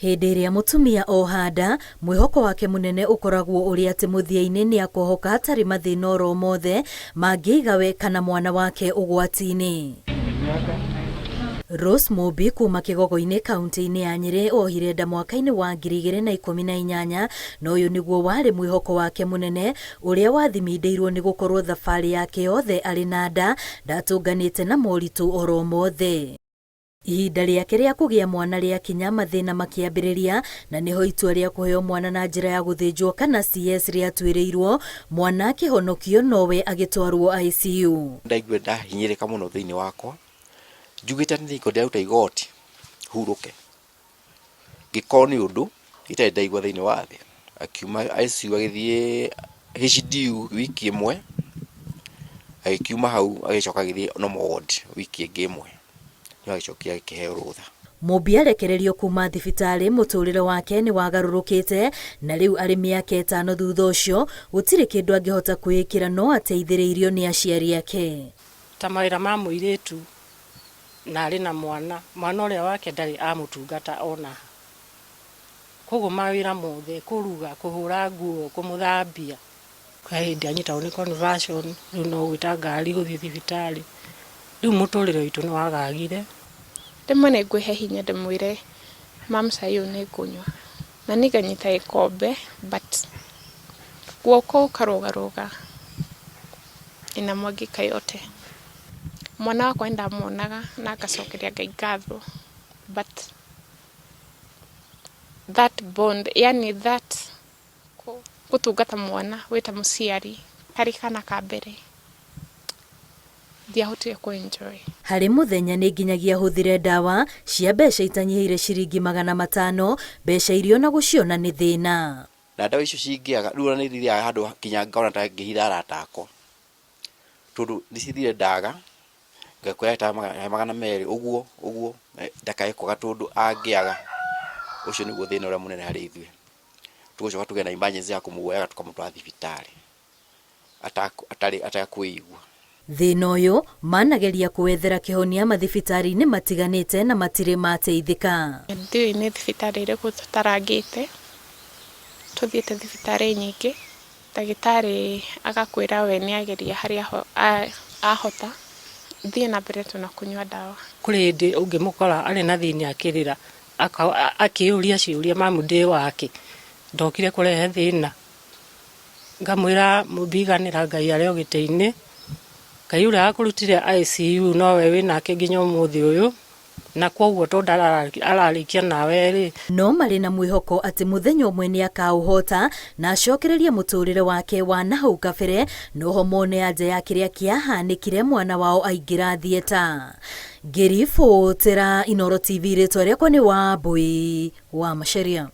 Hĩndĩ ĩrĩa mũtumia oha nda, mwĩhoko wake mũnene ũkoragwo ũrĩ atĩ mũthia-inĩ nĩ akohoka hatarĩ mathĩna oro mothe mangĩiga we kana mwana wake ũgwati-inĩ. Rose Mũmbi kuma Kĩgogo-inĩ kauntĩ-inĩ ya Nyĩrĩ ohire nda mwaka-inĩ wa 2018 na ũyũ nĩguo warĩ mwĩhoko wake mũnene ũrĩa wathimindĩirwo nĩ gũkorwo thabarĩ yake yothe arĩ na nda ndatũnganĩte na moritũ oro mothe. Ihinda rĩake rĩa kũgĩa mwana rĩakinya mathĩna makĩambĩrĩria na nĩho itua rĩa kũheo mwana na njĩra ya gũthĩnjwo kana CS rĩatuĩrĩirwo, mwana akĩhonokio nowe agĩtwarwo ICU. Ndaiguire ndahinyĩrĩka mũno thĩinĩ wakwa, njugĩte atĩ nĩngũ ndĩraruta igoti hurũke, ngĩkorwo nĩ ũndũ itarĩ ndaigua thĩinĩ wa thĩ. Akiuma ICU agĩthiĩ HDU wiki ĩmwe, agĩkiuma hau agĩcoka agĩthiĩ normal ward wiki ĩngĩ ĩmwe, nĩho agĩcokire agĩkĩheo rũtha. Mũmbi arekererio kuma thibitarĩ mũtũrĩre wake nĩ wagarũrũkĩte na rĩu arĩ mĩaka ĩtano thutha ũcio gũtirĩ kĩndũ angĩhota kwĩĩkĩra no ateithĩrĩirio nĩ aciari ake. Ta mawĩra ma mũirĩtu na arĩ na mwana, mwana ũrĩa wake ndarĩ amũtungata ona ha. Koguo mawĩra mothe, kũruga, kũhũra nguo, kũmũthambia. He hĩndĩ anyitagwo nĩ conversion, rĩu no gwĩta ngari gũthiĩ thibitarĩ. Rĩu mũtũrĩre witũ nĩ wagagire. Rĩmwe nĩ ngwĩhe hinya ndĩmwĩre mum cai ũyũ nĩ ngũnyua, na niĩ nganyita gĩkombe but guoko gũkarũgarũga inamwagika yote. Mwana wakwa nĩ ndamuonaga na ngacokeria Ngai ngatho but that bond yaani that gũtungata mwana wĩ ta mũciari karĩ kana ka mbere ndiahotire kũ enjoy. Harĩ mũthenya nĩ nginyagia hũthĩre ndawa cia mbeca itanyihĩire ciringi 500, mbeca iria ona gũciona nĩ thĩna. Na ndawa icio cingĩaga, rĩu ona nĩ thiaga handũ nginya ngona ta ngĩhitha arata akwa, tondũ nĩ cithire ndaga, ngakwĩra ta 200 ũguo ũguo, ndakae kwaga tondũ angĩaga, ũcio nĩguo thĩna ũrĩa mũnene harĩ ithuĩ. Tũgũcoka tũgĩe na emergency ya kũmuoyaga tũkamũtwara thibitarĩ atarĩ atakwĩigua. Thĩna ũyũ manageria kũwethera kĩhonia mathibitarĩ-inĩ matiganĩte na matirĩ mateithĩka. Ndiũĩ nĩ thibitarĩ ĩrĩkũ tũtarangĩte, tũthiĩte thibitarĩ nyingĩ, ndagĩtarĩ agakwĩra we nĩ ageria harĩa ahota, thiĩ na mbere tu na kũnyua ndawa. Kũrĩ hĩndĩ ũngĩmũkora arĩ na thĩinĩ akĩrĩra, Akĩyũria ciũria mamu ndĩ wakĩ, ndokire kũrehe thĩna. Ngamwĩra mũmbiganĩra Ngai arĩ o gĩtĩ-inĩ, Ngai ũrĩa wakũrutire ICU nowe wĩnake nginya ũmũthĩ ũyũ, na kwoguo tondũ ararĩkia nawe rĩ. No marĩ na mwĩhoko atĩ mũthenya ũmwe nĩakaũhota na acokererie mũtũrĩre wake wa nahau kabere, noho mone anja ya kĩrĩa kĩahanĩkire mwana wao aingĩra theatre. Ngĩribotera Inooro TV rĩtwa rĩakwa nĩ Wambũi wa Macharia.